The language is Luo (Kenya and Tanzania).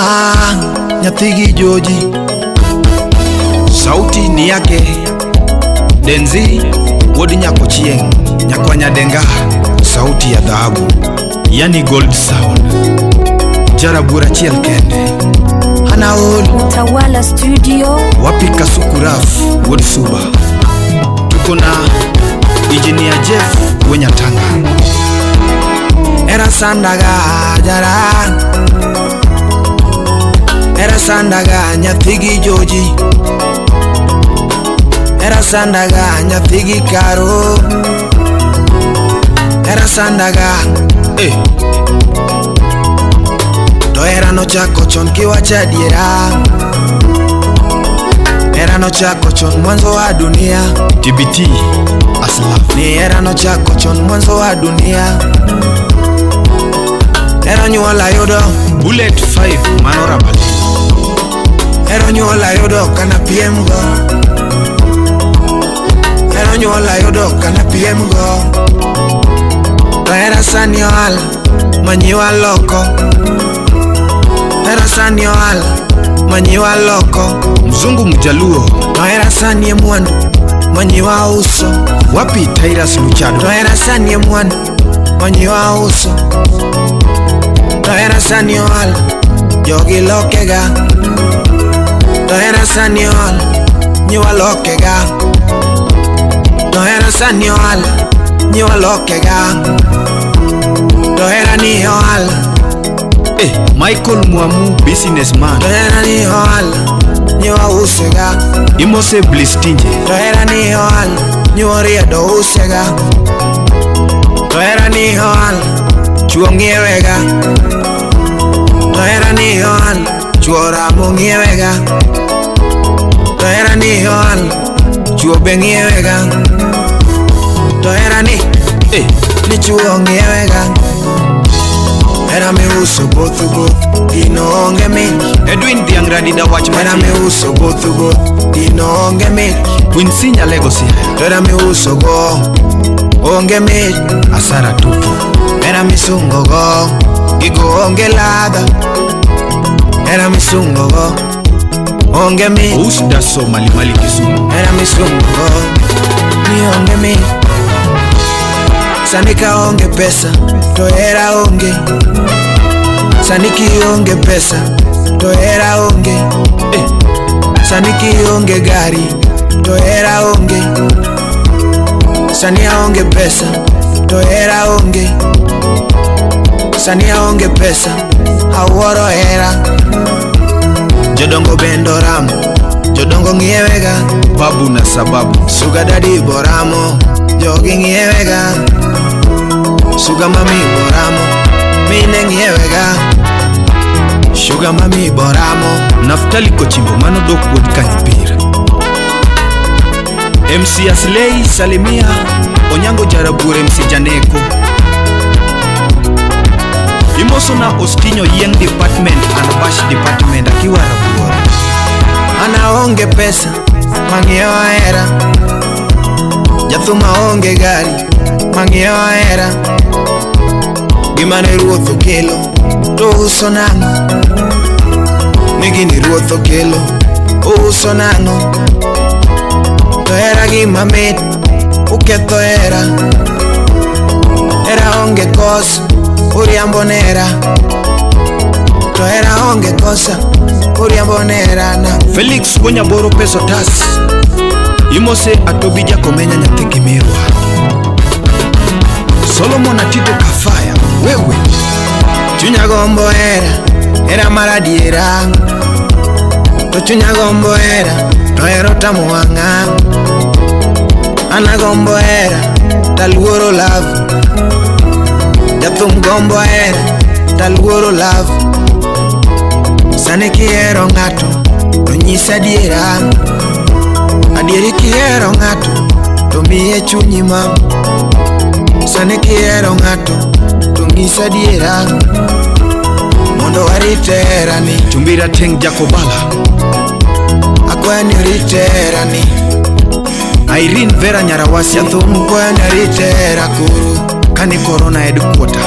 Ah, nyathigi Joji. Sauti ni yake Denzi wuod Nyakochieng', nyakwa Nyadenga, sauti ya dhahabu, yani gold sound. Jarabuor achiel kende. Anaol. Utawala Studio. Wapi Kasuku Raf wuod Suba. Tuko na Engineer Jeff Wenyatanga. Era sandaga jara. Era sandaga nyathigi Joji. Era sandaga nyathigi Karo. Era sandaga eh. To era nochako chon kiwacho adiera. Era nochako chon mwanzo wa dunia. TBT Aslaf. Ni era nochako chon mwanzo wa dunia. Era nyuola yudo Bullet 5 mano rabali. Ero nyuola yudo kana piem go. Ero nyuola yudo kana piem go. To era sani ohala manyiwa loko. Era sani ohala manyiwa loko. Mzungu Mjaluo. To era sani e mwandu manyiwa uso. Wapi Tyrus Luchado. To era sani e mwandu manyiwa uso. To era sani ohala jogi lokega. To era sani ohala nyiwa lokega. To era sani ohala nyiwa lokega. To era ni ohala. Michael Mwamu businessman. To era ni ohala nyiwa usega. Imose Blistinje. To era ni ohala nyiwa riedo usega. To era ni ohala chuo ng'iewega. To era ni ohala chuo ramo ng'iewega. To era ni ohala chuo be ng'iewega. To era ni ni chuo ng'iewega. Era miuso both both gino onge mit. Edwin Dhiangradi dawach Era miuso both both gino onge mit. Quincy Nyalego Siaya. To era miuso go onge mit. Asara tupu. Era misungo go gigo onge ladha. Era misungo go onge mit. Ous daso malimali Kisumu. Era misungo go ni onge mit. Sani ka onge pesa to era onge. Sani kionge pesa to era onge. Sani kionge gari to era onge. Sani aonge pesa to era onge. Sani aonge pesa awuoro hera. Jodongo bendo ramo, jodongo ng'iewega. Babu na sababu. Sugar daddy boramo, jogi ng'iewega. Sugar mami boramo, mine ng'iewega. Sugar mami boramo. Naftali Kochimbo mano dok wuod Kanyipir. MC Asley Salimia Onyango Jarabuor MC Janeko. Imoso na Ostinyo Yien Department and Bash Department akiwa Rabuor. Ana onge pesa mang'iewo hera. Jathum aonge gari mang'iewo hera. Gima ne ruoth okelo to uso nang'o? Ni gini ruoth okelo uso nang'o? To hera gima mit uketho hera. Hera onge kosa uriambo nera. To hera onge kosa uriambo nera na. Felix Wonyaboro peso tas. Imose Atobija Komenya nyathi Kimirwa. Solomon Atito Kafaya wewe. Chunya gombo hera, hera mar adiera. To chunya gombo hera, to hero tamo wang'a. An agombo hera, taluoro love. Jathum gombo hera, taluoro love. Sani kihero ng'ato, to nyisa adiera. Adieri kihero ng'ato, to miye chunyi ma. Sani kihero ng'ato, to nyisa adiera. Mondo warit herani. Chumbira Teng Jakobala. Akwayo ni orit herani. Irene Vera Nyarawasi. Jathum kwayo ni orit hera kuru. Kane Corona headquarter.